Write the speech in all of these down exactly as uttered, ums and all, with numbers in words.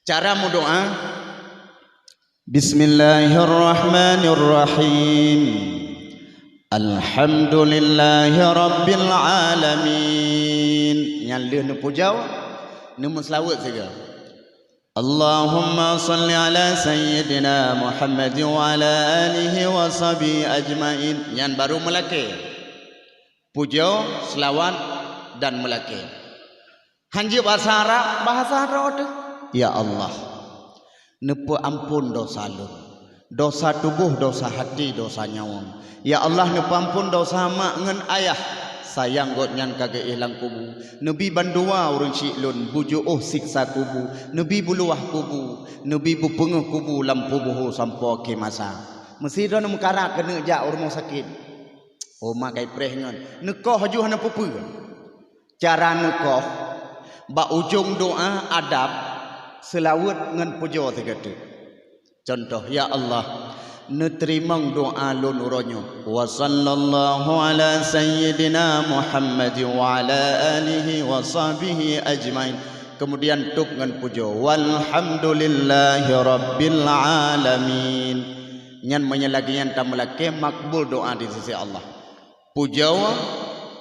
Cara meudoa, Bismillahirrahmanirrahim. Alhamdulillahirabbil alamin. Nyan lheueh neupujoe, neumeuseulaweuet sigoe. Allahumma shalli ala sayyidina Muhammad wa ala alihi wa sahbihi ajmain. Nyan baru meulakée. Pujoe, seulaweuet dan meulakée. Hanjeuet bahasa Arab, bahasa droe teuh. Ya Allah, neupeuamphon desya lôn. Desya tuboh, desya até, desya nyawöng. Ya Allah, neupeuamphon desya mak ngon ayah. Sayang gobnyan ka geuéh lam kubu. Neubi bandua ureuëng syiek lôn, bujoe siksa kubu. Neubi beuluwah kubu. Neubi beupeungeuh kubu lam puboh sampoe akhé masa. Meusé droeneuh meukarat keuneuk jak u rumoh sakét. Oma ka ipreh ngon neukoh laju hana peue-peue. Cara neukoh, bak ujong doa adab, seulaweuet ngon pujoe sigoe teuk. Cuntoh, "Ya Allah, neuteurimong doa lôn uroe nyoe. Wa sallallahu ala sayyidina Muhammad wa ala alihi wa sahbihi ajmain." Keumudian tôb ngon pujoe, "Walhamdulillahi rabbil alamin." Nyan meunyoe lagée nyan tameulakée, makbul doa di sisi Allah. Pujoe,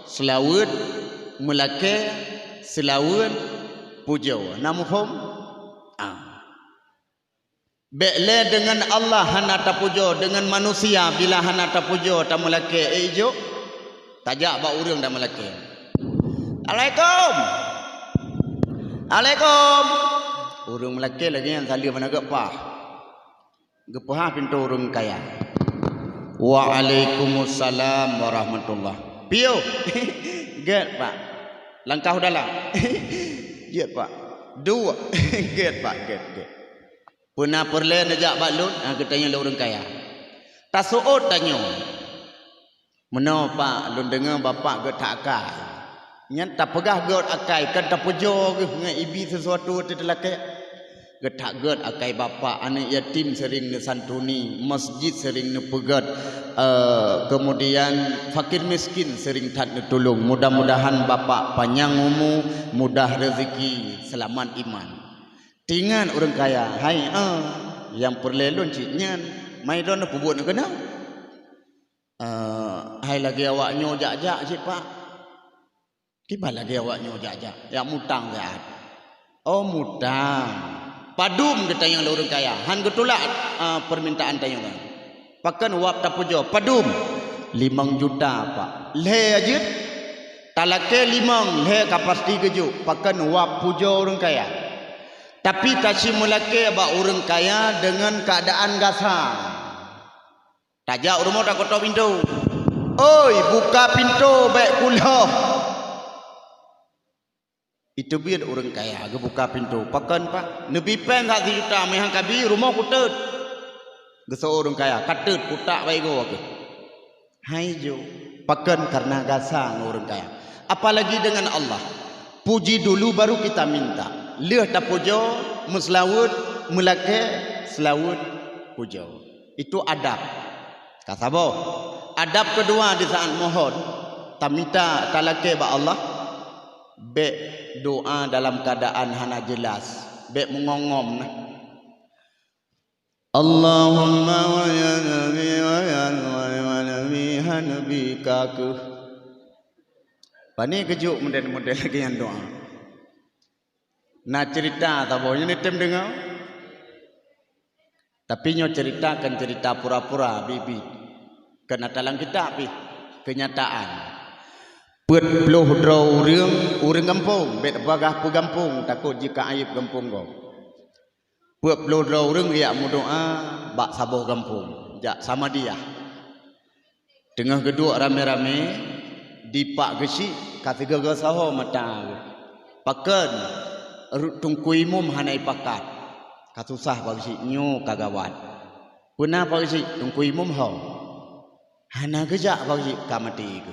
seulaweuet, meulakée, seulaweuet, pujoe. Na muphom? Ah. Bék lé deungon Allah hana tapujoe, deungon manusia bila hana tapujoe, tameulakée, eh, ijok. Tajak bak ureuëng tameulakée. "Assalamualaikum." "Waalaikum." Ureuëng meulakée lagée nyan saleuem hana geupaih. Geupeuhah pintoe ureuëng kaya. "Waalaikumsalam warahmatullah." "Piôh." "Gét, Pak." "Langkah u dalam." "Gét, Pak." "Duek." "Gét, Pak, gét, gét." "Peue na peureulée neujak bak lôn?" "Ah, geutanyong lé ureuëng kaya." Taseuôt tanyoe. "Meunoe, Pak, lôn deungoe Bapak gét that akai." Nyan tapeugah gét akai, kon tapujoe geuh ngon ibi sisuatu teuk teulakée. "Gét that gét akai Bapak, aneuëk yatim seuring neusantuni, masjid seuring neupeugét, eh, keumudian fakir miskin seuring that neutulông. Mudah-mudahan Bapak panyang umu, mudah reuzeki, seulamat iman." Tingat ureuëng kaya, "Hai, eh, nyang peureulée lôn cit nyan, mai droeneuh peubuet neuh keunoe." "Eh, hai lagée awak nyoe jak-jak cit, Pak." "Kiban lagée awak nyoe jak-jak?" "Jak mutang siat." "Oh, mutang." "Padum geutanyong lé ureuëng kaya, hán geutulak, eh, peumintaan tanyoe nyan." "Pakon wab tapujoe?" "Padum?" "Limong juta, Pak." "Lhée jeuet?" "Talakée limong, lhée ka pasti geujok." "Pakon wab pujoe ureuëng kaya?" Tapi taci meulakée bak ureuëng kaya deungon keuadaan gasa. Tajak u rumoh taketok pintoe. "Oi, buka pintoe, bék kulhoh!" Iteubiet ureuëng kaya geubuka pintoe. "Pakon, Pak?" "Neubi péng that sijuta, meuhán kabi rumoh kuteut." Geuseuôt ureuëng kaya, "Kateut, kutak bak igoe kheueh." Hai jo. Pakon? Kareuna gasa ngon ureuëng kaya. Apalagi dengan Allah. Puji dulu baru kita minta. Lheueh tapujoe, meuseulaweuet, meulakée, seulaweuet, pujoe. Itu adab. Ka saboh. Adab keudua di saat mohon, taminta, talakée bak Allah, bék doa dalam keuadaan hana jeulaih, bék meungom-ngom nah. Allahumma wa ya Nabi wa ya Nabi wa Nabi ha Nabi ka kheueh. Pane geujok model-model lagée nyan doa. Na ceurita saboh nyoe neutem deungoe. Tapi nyoe ceurita kon ceurita pura-pura, biet-biet. Kon ata lam kitab pih, keunyataan. Peuet ploh droe ureuëng, ureuëng gampông, bék bagah peugampông, takot jika aib gampông gob. Peuet ploh droe ureuëng geujak meudoa bak saboh gampông, jak Samadiyah. Teungoh geuduek ramé-ramé, dipak geuchik ka sigoe-goe saho mata geuh. Pakon? Ru-, Teungku Imum hana ipakat. Ka susah bak geuchik, nyoe ka gawat. Peue na bak geuchik? Teungku Imum ho. Hana geujak bak geuchik, ka maté geuh.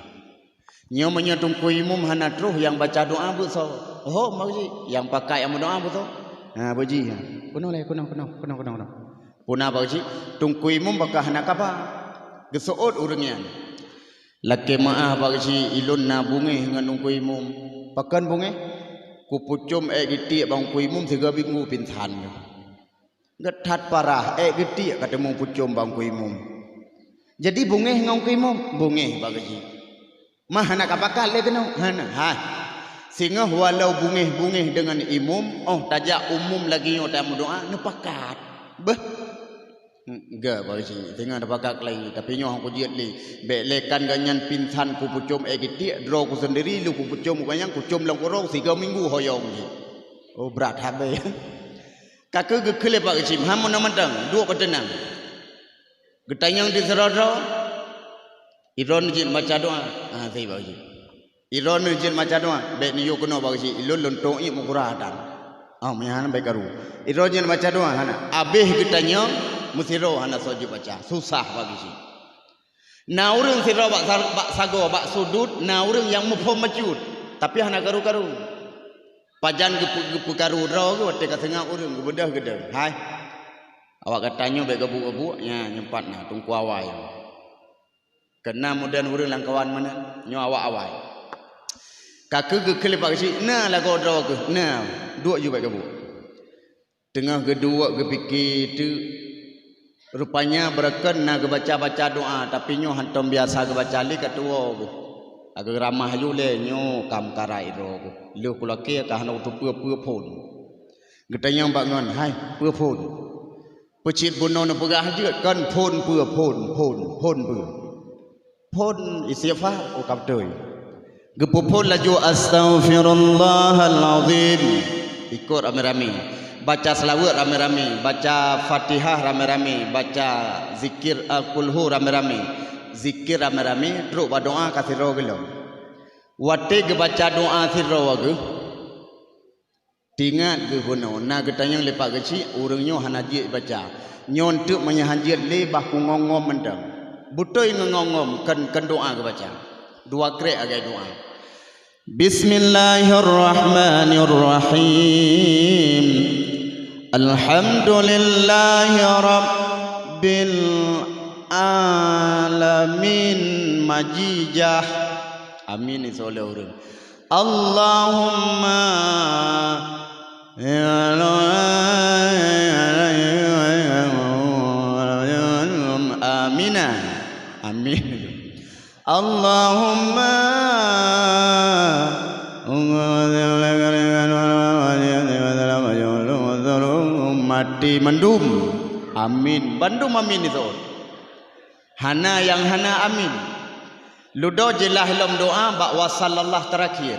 Nyoe meunyoe Teungku Imum hana troh, nyang baca doa beusoe. Ho bak geuchik, nyang pakat nyang meudoa beusoe. Ha, beuji ha. Keunoe lé, keunoe, keunoe, keunoe, keunoe, keunoe. Peue na bak geuchik? Teungku Imum bak hana kaba. Geuseuôt ureuëng nyan. Lakée meuáh bak geuchik, ilôn na beungéh ngon Teungku Imum. Pakon beungéh? Kupucom ék geutiek bak Teungku Imum sigoe minggu pingsan. Geuh that parah, ék geutiek ka teumé pucom bak Teungku Imum. Jadi beungéh ngon Teungku Imum? Beungéh bak geuchik. Mah hana kapakat lé keunoe? Hana. Hai. Singoh walau beungéh-beungéh deungon imum, óh tajak umum lagée nyoe tameudoá, neupakat. Beuh. Enggak, bak geuchik. Singoh neupakat lé, tapi nyoe hana kujeuet lé. Bék lé kan gobnyan pingsan kupucom ék geutiek, droe kuseundiri lheueh kupucom gobnyan, kucom lam uroe sigoe minggu hoyong jih. Oh, brat habéh. Ka keuh geukheun lé bak geuchik, "Hana meunan mantong, duek beuteunang." Geutanyong di sidroe-droe, "Droeneuh jeuet baca doá?" "Ah, si bak geuchik." "Droeneuh jeuet baca doá?" "Bék neuyue keunoe bak geuchik, ulôn lôn tôk ié meugura dan." "Oh, meunan bék karu." "Droeneuh jeuet baca doá?" "Hana." Abéh geutanyong, meusidroe hana soe jeuet baca. Susah bak geuchik. Na ureuëng sidroe bak sa-, bak sagoe, bak sudut, na ureuëng nyang muphom bacut, tapi hana karu-karu. Pajan geupeu-, geupeukaru droe geuh watée ka seungab ureuëng geubeudôh geudong. Hai. Awak gata nyoe bék geubuek-geubuek, nya nyoe pat na Teungku Awai. Keunan mudan ureuëng lam kawan meunan, nyoe awak Awai. Ka keuh geukheun lé bak geuchik, "Na lagoe droe keuh, na, duek ju bék geubuek." Teungoh geuduek geupike teuk, rupanya beureukan na geubaca-baca doá, tapi nyoe hántom biasa geubaca lé ka tuwoe geuh. Ka geuramah aju lé nyoe ka meukarat droe geuh. Lheueh kulakée ka hana kuteupeu peue phon. Geutanyong bak ngon, "Hai, peue phon?" "Peucit bunoe neupeugah jeuet kon phon peue, phon, phon, phon peue?" Phon istighfar, oh, ka beutôi. Geupeuphon laju, "Astaghfirullahal azim." Ikot ramé-ramé. Baca seulaweuet ramé-ramé, baca Fatihah ramé-ramé, baca zikir, eh, kulhu ramé-ramé. Zikir ramé-ramé, trok bak doá ka sidroe geuh lom. Watée geubaca doá sidroe geuh, teuingat geuh bunoe, na geutanyong lé bak geuchik, ureuëng nyoe hana jeuet baca. Nyoe teuk meunyoe hana jeuet lé bah kungom-ngom mantong. Beutôi ngeungom-ngom kon, kon doá geubaca. Dua krek lagée doá. Bismillahirrahmanirrahim. Alhamdulillahi rabbil alamin. Majijah. Amin, insya Allah ureuëng. Allahumma. Amina. Amin. Allahumma. Mati mandum. Amin. Bandum amin itu. Hana nyang hana amin. Ludo jeulaih lom doá bak wa sallallahu terakhir.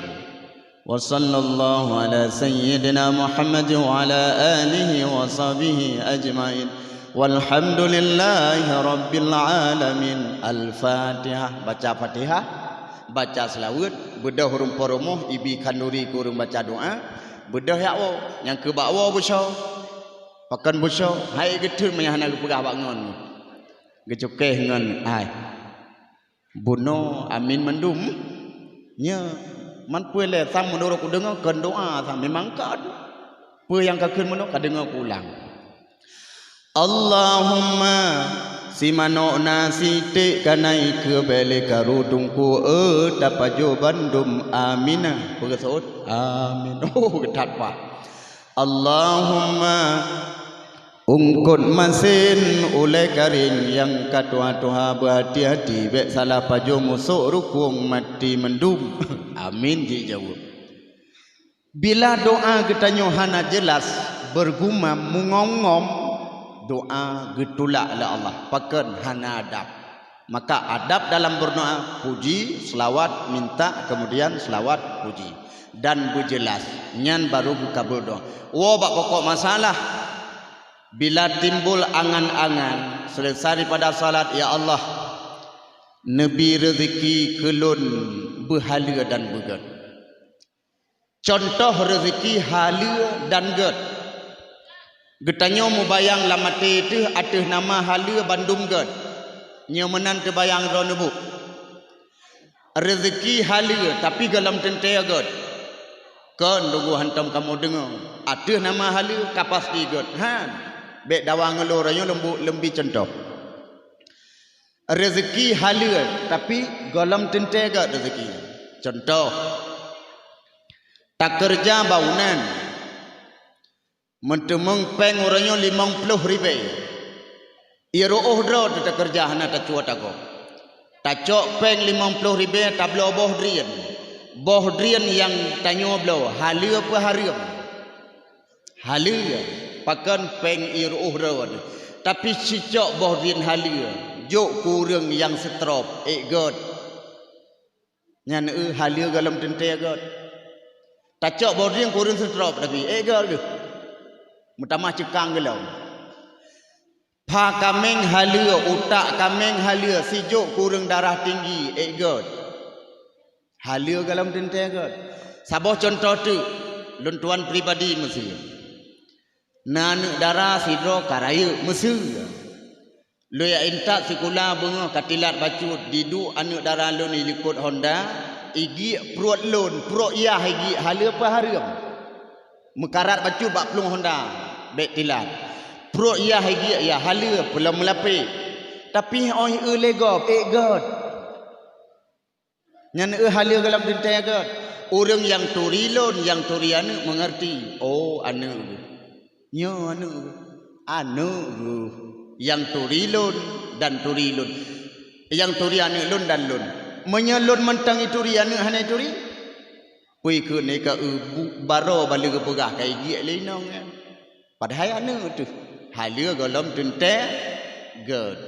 Wa sallallahu ala sayyidina Muhammad wa ala alihi wa sahbihi ajmain. Walhamdulillahi rabbil alamin. Al-Fatihah. Baca Fatihah, baca seulaweuet, beudôh ureuëng po rumoh, ibi khanduri keu ureuëng baca doá, beudôh jak woe, nyang keu bak woe beusoe. Pakon beusoe, hai geuteun meunyoe hana geupeugah bak ngon. Geucukéh ngon ai. Bunoe amin mandum. Nyoe, man peue lé, sang meunurot kudeungoe, kon doá sang, memang kon. Peue nyang kakheun bunoe, kadeungoe kuulang. Allahumma, simanok na siték ka na ikeue bék lé karu teungku, eu, tapajoh bandum. Aminah. Peue geuseuôt? Amin. Oh, geuthat pat. Allahumma, ungkot masen ulée karéng nyang ka tuha-tuha, beuhati-hati bék salah pajoh, musôk rukong mati mandum. Amin jijaweueb. Bila doá geutanyoe hana jeulaih, beugumam, meungom-ngom, doá geutulak lé Allah, pakon hana adab. Maka adab dalam beudoá, puji, seulaweuet, minta, keumudian seulaweuet, puji, dan beujeulaih, nyan barô geukabul doá. Woe bak pokok masalah, bila timbul angan-angan, seuleusoe daripada salat, "Ya Allah, neubi reuzeki keu lôn beuhaleue dan beugét." Cuntoh reuzeki haleue dan gét. Geutanyoe mubayang lam até teuh ateueh nama haleue bandum gét. Nyoe meunan teubayang droeneuh buet. Reuzeki haleue, tapi gohlom teuntée gét. Kon, teungku, hántom kamoe deungoe. Ateueh nama haleue ka pasti gét. Han. Bék dawa ngeulô, roh nyoe lôn bu-, lôn bi cuntoh. Reuzeki haleue, tapi gohlom teuntée gét reuzeki. Cuntoh, Takeureuja bangunan, meuteumeung péng uroe nyoe limong ploh ribée. Ié ruôh droe teuh takeureuja hana tacue tagoe. Tacok péng limong ploh ribée tabloe boh drien. Boh drien nyang tanyoe bloe haleue peu hareuem? Haleue, pakon péng ié ruôh droe teuh. Tapi sicok boh drien haleue, jok keu ureuëng nyang seutrop, ék gét. Nyan eu haleue gohlom teuntée gét. Tacok boh drien keu ureuëng seutrop tapi, ék gét geuh. Meutamah ceukang gohlom. Pha kaméng haleue, utak kaméng haleue, sijok keu ureuëng darah tinggi, ék gét. Haleue gohlom teuntée gét. Saboh cuntoh teuk, lôn tuan pribadi miseue. Na aneuëk dara sidroe ka rayeuk miseue. Lôn jak intat sikula beungoh ka tilat bacut, diduek aneuëk dara lôn ilikot honda, igiek pruet lôn, pruet yah igiek haleue peu hareuem. Meukarat bacut bak plueng honda, bék tilat. Pruet yah igiek yah haleue peu lom meulapék. Tapi óh ié lé gob, ék gét. Nyan eu haleue gohlom teuntée gét. Ureuëng nyang turi lôn, nyang turi aneuëk meungeurti. Oh, aneuëk geuh. Nyoe aneuëk geuh. Aneuëk geuh. Nyang turi lôn dan turi lôn. Nyang turi aneuëk lôn dan lôn. Meunyoe lôn mantong ituri, aneuëk hana ituri? Peue keuh nyoe ka eu bu-, baroe baleue geupeugah ka igiek lé inong nyan. Padahai aneuëk teuh. Haleue gohlom teuntée gét.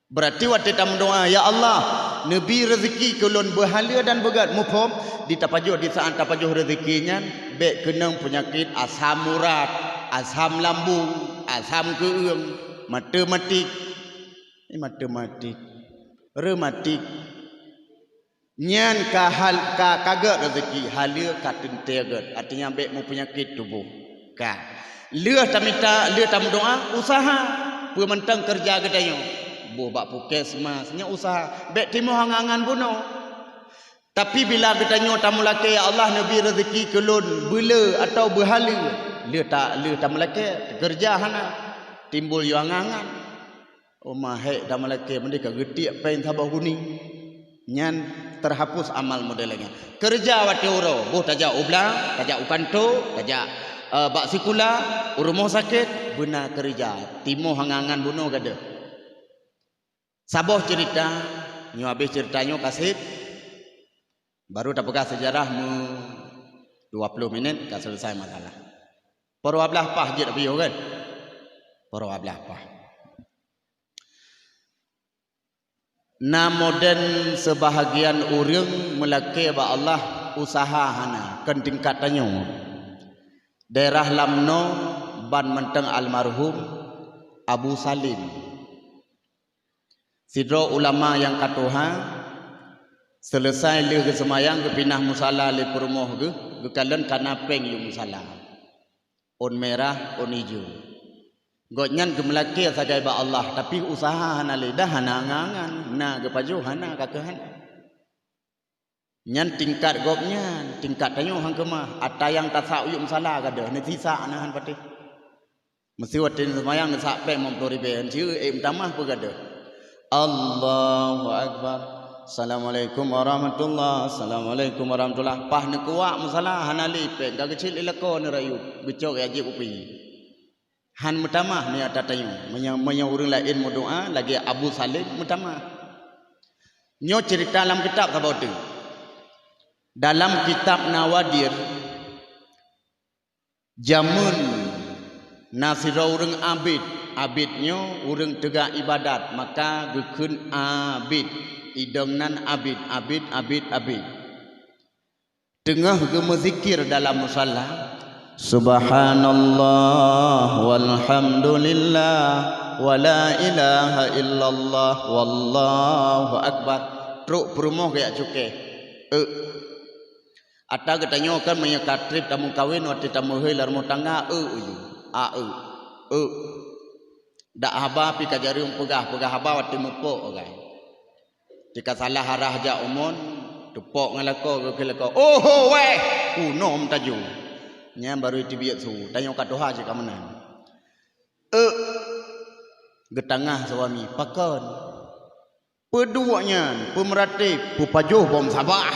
Beurati watée tameudoá, "Ya Allah, neubi reuzeuki keu lôn beuhaleue dan beugét," muphom, di tapajoh, di saát tapajoh reuzeuki nyan, bék keunong peunyakét asam urat, asam lambung, asam keueung, matematik, eh, matematik, rematik. Nyan ka hal-, ka, ka gét reuzeuki, haleue ka teuntée gét, artinya bék meupeunyakét tuboh. Ka. Lheueh tamita, lheueh tameudoá, useuha. Peue mantong keureuja geutanyoe. Boh bak puskesmas, nyoe useuha. Bék timoh angan-angan bunoe. Tapi bila geutanyoe tameulakée, "Ya Allah, neubi reuzeuki keu lôn beulé atawa beuhaleue," lheueh ta-, lheueh tameulakée, teukeureuja hana. Timbul yue angan-angan. Uma hék tameulakée meudeh ka geutiek péng saboh guning. Nyan teuhapus amal model nyan. Keureuja watée uroe, boh tajak u blang, tajak u kantô, tajak, eh, bak sikula, u rumoh sakét, beuna keureuja. Timoh angan-angan bunoe gadôh. Saboh ceurita, nyoe habéh ceurita nyoe ka seb, baru tapeugah seujarah meu dua ploh minét ka seuleusai masalah. Peuruwah blaih paih jeuet biyôh kan? Peuruwah blaih paih. Na modern seubahagian ureuëng meulakée bak Allah useuha hana, kon tingkat tanyoe. Daerah Lamno ban mantong almarhum Abu Salim. Sidroe ulama nyang ka tuha, seuleusai lheueh geuseumayang geupinah musala lé peurumoh geuh, geukalon kana péng yue musala. Ôn mirah, ôn ijo. Gobnyan geumeulakée sagai bak Allah, tapi useuha hana lé, dah hana angan-angan, na geupajoh hana, ka keuh hana. Nyan tingkat gobnyan, tingkat tanyoe han keumah, ata nyang tasak u yub musala gadôh, neusisak na han patéh. Meuseuti watée neuseumayang neusak péng limong ploh ribée, han sieu ék meutamah peue gadôh. Allahu Akbar. Assalamualaikum warahmatullah. Assalamualaikum warahmatullah. Paih neukuak musala hana lé péng, ka geucit lé lakoe neurayeuk, geucok jak jieb u pi. Han meutamah nyoe ata tanyoe. Meunyoe, meunyoe ureuëng laén meudoá lagée Abu Salim meutamah. Nyoe ceurita lam kitab saboh teuk. Dalam kitab Nawadir, jameun na sidroe ureuëng abid. Abid nyoe ureuëng teuga iébadat, maka geukheun abid. Idong nan abid, abid, abid, abid. Teungoh geumeuzikir dalam musala, "Subhanallah walhamdulillah wa la ilaha illallah wallahu akbar." Trok peurumoh geujak cukéh. Euk. Ata geutanyoe kan meunyoe ka treb tameukawen watée tameuhôi lam rumoh tangga, euk uju. A euk. Euk. Dak haba pih ka jareueng peugah, peugah haba watée meupok, kan. Tika salah arah jak umon, teupok ngon lakoe, geukheun lakoe, "Oho wéh! Kunom taju!" Nyan barô teubiet su, tanyoe ka tuha cit ka meunan. Euk! Geutangah suami, "Pakon? Peuduek nyan, peumeuratéb, peupajoh bom sabah!"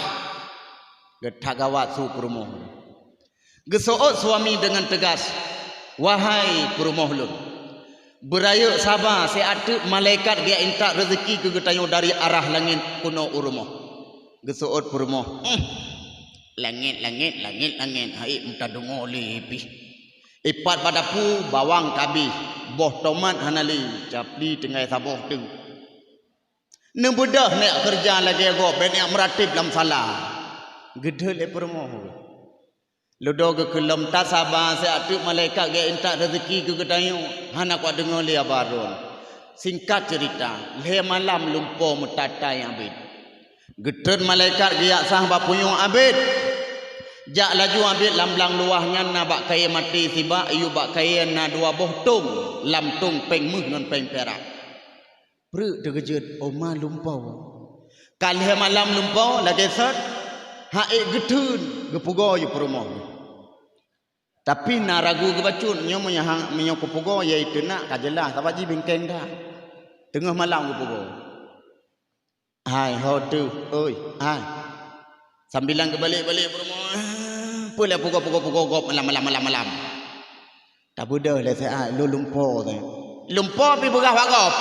Geutagawat su peurumoh. Geuseuôt suami deungon teugas, "Wahai peurumoh lôn, beurayeuk saba, siat teuk malaikat geujak intat reuzeuki keu geutanyoe dari arah langét keunoe u rumoh." Geuseuôt peurumoh, "Uhm, langét, langét, langét, langét, hai meutadeungoe lé pih. Ipat bak dapu, bawang ka abéh, boh tomat hana lé, capli tinggai saboh teuk. Neubeudôh neuk keureuja lagée gob, bék neuk meuratéb lam sala." Geudeuet lé peurumoh. Ludoe geukeulom, "Tasaba, siat teuk malaikat geujak intat reuzeuki keu geutanyoe, hana kudeungoe lé haba droen." Singkat ceurita, lhée malam lumpoe meutatai abét. Geutrön malaikat geujak sah bak punyueng abét. Jak laju abét, lam blang luwah nyan na bak kayée maté sibak, yub bak kayée na dua boh tông, lam tông péng méuh ngon péng pirak. Preuk teukeujot, "Oh ma lumpoe." Ka lhée malam lumpoe lagée sot, han ék geutheun, geupeugoe yub peurumoh. Tapi na ragu geubacut, nyoe meunyoe hang, meunyoe geupeugoe, yaitu nak ka jeulaih, sabab jih bingkeng that. Teungoh malam geupeugoe. "Hai, ho teuh, oi, hai." Sambilan geubalek-balek peurumoh, "Peue lé peugoe, peugoe, peugoe gob malam, malam, malam, malam?" "Tabeudôh lé siat, lôn lumpoe teuh." "Lumpoe pih peugah bak gob?"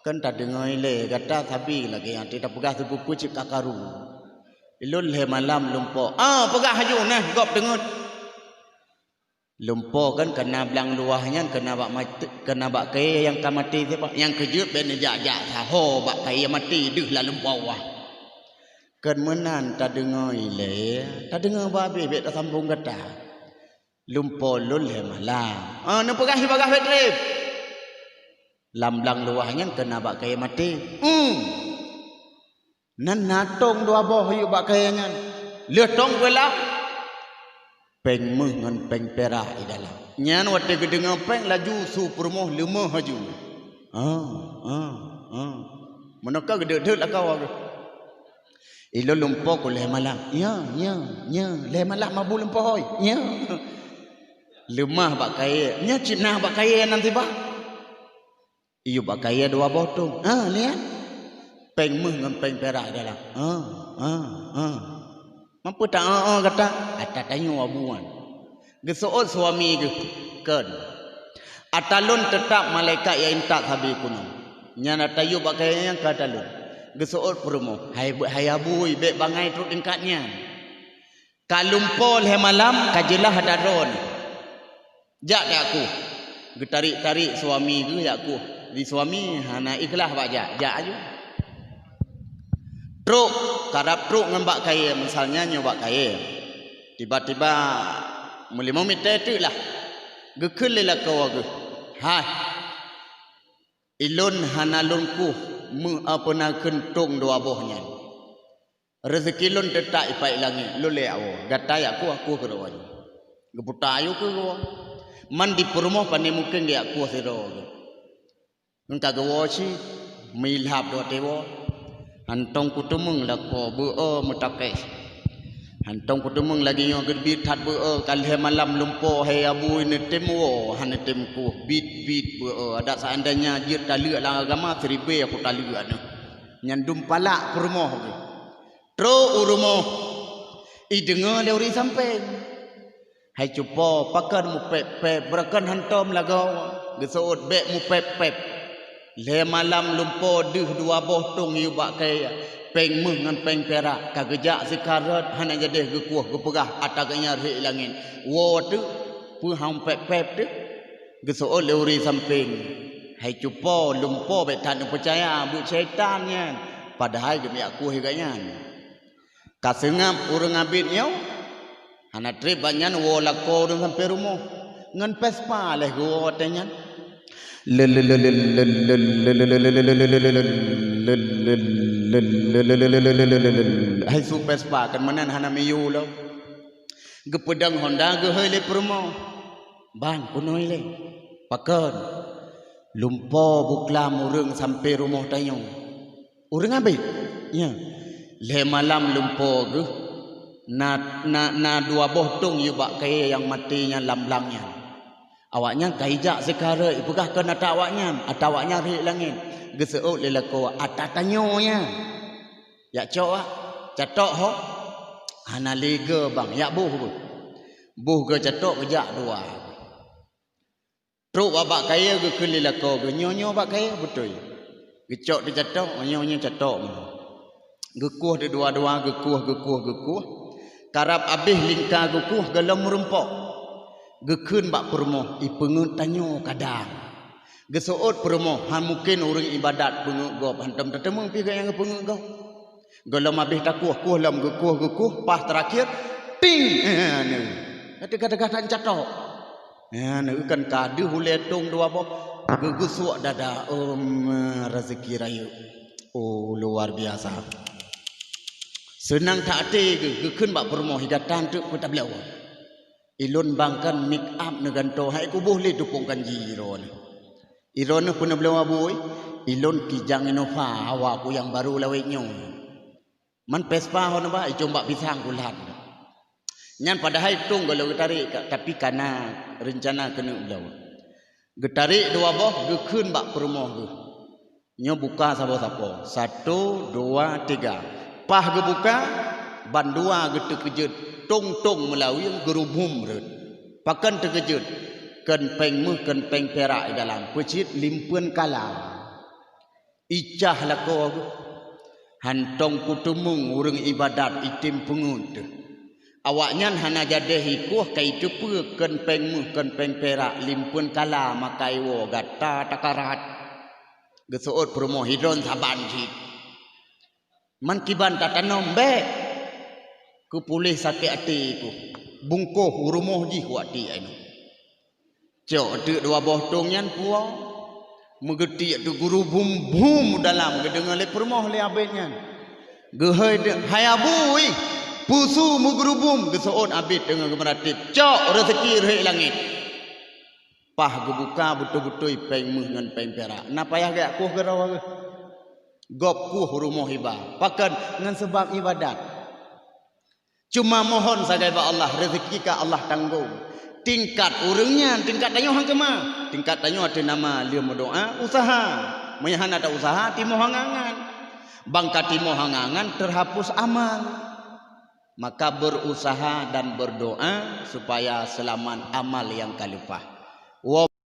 "Kon tadeungoe ilée, gata sabe lagée nyan, tapeugah sipeue-peue cit ka karu. Ilôn lhée malam lumpoe." "Ah, peugah laju, nah gob deungon." Lumpoe kan keuna blang luwah nyan, keuna bak mat-, keuna bak kayée nyang ka maté sibak. Nyang keujeuet bék neujak-jak sahoe bak kayée maté deuh lam lumpoe. Kon meunan tadeungoe ilée, tadeungoe bah abéh bék tasambong gata. Lumpoe lôn lhée malam. Ah, neupeugah ibadah bék treb. Lam blang luwah nyan keuna bak kayée maté. Hmm. Nan na tông dua boh yub bak kayée nyan. Lheueh tông peulah, péng méuh ngon péng pirak di dalam. Nyan watée geudeungoe péng laju su peurumoh leumah laju. Ah, ah, ah. Meunoe ka geudeuet-deuet lakoe geuh. "Ilôn lumpoe ku lhée malam." "Nya, nya, nya, lhée malam mabu lumpoe hôi." "Nya." Leumah bak kayée. "Nya cit na bak kayée nan sibak." Iyub bak kayée dua boh tông. Ha, lihat. Péng méuh ngon péng pirak dalam. Ha, ha, ha. Mampu ta, ha, ha, gata? Ata tanyoe buan. Geuseuôt suami geuh, "Kon. Ata lôn teutap malaikat nyang intat sabe keunoe. Nyan ata yub bak kayée nyan keu ata lôn." Geuseuôt peurumoh, "Hai, hai abui, bék bangai trok tingkat nyan. Ka lumpoe lhée malam, ka jeulaih ata droeneuh. Jak, jak kueh." Geutarék-tarék suami geuh jak kueh. Di suami hana ikhlaih bak jak, jak aju. Trok, karab trok ngon bak kayée, misalnya nyoe bak kayée. Tiba-tiba meulimong mita teuk lah. Geukheun lé lakoe geuh, "Hai, ilôn hana lôn kueh meu-, a, peue na kheun tông dua boh nyan. Reuzeuki lôn teutap ipat langét, lôn lé awoe. Gata jak kueh, kueh keudroe nyoe." Geuputa ayue keu geuwoe. Man di peurumoh pane mungken geujak kueh sidroe geuh. Ngon ka geuwoe cit, meuilhab dua tewoe. Hantong kuteumeung lakoe beu-e meutakeh. Hantong kuteumeung lagée nyoe geubiet that beu-e, ka lhée malam lumpoe hai abui neutem woe, hana tem kueh, biet-biet beu-e. Adak seandainya jeuet taleuek lam agama, siribée aku taleuek neuh. Nyan dum palak peurumoh geuh. Trok u rumoh, ideungoe lé ureuëng sampéng. "Hai cupo, pakon mupéb-péb, beurakon hantom lagoe?" Geuseuôt, "Bék mupéb-péb. Lhée malam lumpoe deuh dua boh tông yub bak kayée, péng méuh ngon péng pirak, ka geujak sikarot, hana jadeh geukueh, geupeugah ata geuhnyan rhek langét. Woe teuk, peue han mupéb-péb teuk?" Geuseuôt lé ureuëng sampéng, "Hai cupo, lumpoe bék that neupeucaya, buet syaitan nyan, padahai geumiyueb kueh geuhnyan." Ka seungab ureuëng abit nyoe, hana treb bak nyan woe lakoe ureuëng sampoe rumoh. Ngon Vespa lé geuwoe watée nyan. Hai su Vespa, kon meunan hana miyueb lom. Geupeudong Honda geuhôi lé peurumoh. "Bang, keunoe lé." "Pakon?" "Lumpoe buklam ureuëng sampoe rumoh tanyoe." "Ureuëng abit?" "Nya." "Lhée malam lumpoe geuh, na, na, na dua boh tông yub bak kayée nyang maté nyan lam blang nyan. Awaknyan ka ijak sikarot, ipeugah kon ata awaknyan, ata awaknyan rhek langét." Geuseuôt lé lakoe, "Ata tanyoe nyan." "Jak cok, wak. Catok ho." "Hana lé goe, Bang, jak boh beuh." Boh geucatok geujak dua. Trok bak kayée geukheun lé lakoe geuh, "Nyoe, nyoe bak kayée beutôi." Geucok teucatok, "Nyoe, nyoe catok." Geukueh dua-dua, geukueh, geukueh, geukueh. Karab abéh lingka geukueh, gohlom meurumpok. Geukheun bak peurumoh, "Ipeungeut tanyoe kadang." Geuseuôt peurumoh, han mungken ureuëng iébadat peungeut gob, hantom tateumeung pih nyang geupeungeut gob. Gohlom abéh takueh, kueh lom geukueh, geukueh, paih teurakhir, ting! Eh, neu. Teuka-teuka tan catok. Eh, neu kan ka deuh ulée tong dua boh, geugeusuek dada, em, rezeki rayeuk. Oh, luar biasa. Seunang that até geuh, geukheun bak peurumoh, "Gata teuk peutabloe." Ilôn bangkan make up neugantoe, hai kuboh lé tupông kanji droeneuh. Droeneuh peuneubloe bui, ilôn kijang Innova, hawa ku nyang barô lawét nyoe. Man Vespa hon ba, icong bak pisang kulat. Nyan padahai tong gohlom geutarek, tapi kana reuncana keuneuk bloe. Geutarek dua boh, geukheun bak peurumoh geuh. Nyoe buka sapo-sapo. Satu, dua, tiga. Paih geubuka, bandua geuteukeujeuet tong-tong meulawieng geurubum rot. Pakon teukeujeuet? Kon péng méuh, kon péng pirak di dalam. Peucit limpeuen kala. Icah lakoe geuh. Hantom kuteumeung ureuëng iébadat item peungeut teuh. Awaknyan hana jadeh ikueh ka iteupeue kon péng méuh, kon péng pirak, limpeuen kala maka iwoe gata takarat. Geuseuôt peurumoh, "Ilôn saban cit. Man kiban tatanom bék. Keu puléh sakét até ku. Bungkôh u rumoh jih wak tiek nyoe." Cok teuk dua boh tong nyan puwoe. Meugeutiek teuk geurubum-bum dalam, geudeungoe lé peurumoh lé abét nyan. Geuhôi teuk, "Hai Abu, ih, peue su meugeurubum?" Geuseuôt abét deungon geumeuratéb, "Cok, reuzeki rhot langét." Paih geubuka beutôi-beutôi péng méuh ngon péng pirak. Na payah geujak kueh keudroe geuh. Gob kueh rumoh iba. Pakon? Ngon seubab iébadat. Cuma mohon sagai bak Allah, reuzeki ka Allah tanggong. Tingkat ureuëng nyan, tingkat tanyoe han keumah. Tingkat tanyoe ateueh nama lheueh meudoá, usaha. Meunyo hana ta-usaha, timoh angan-angan. Bang ka timoh angan-angan, teuhapus amal. Maka berusaha dan berdoa supaya seulamat amal nyang ka leupah.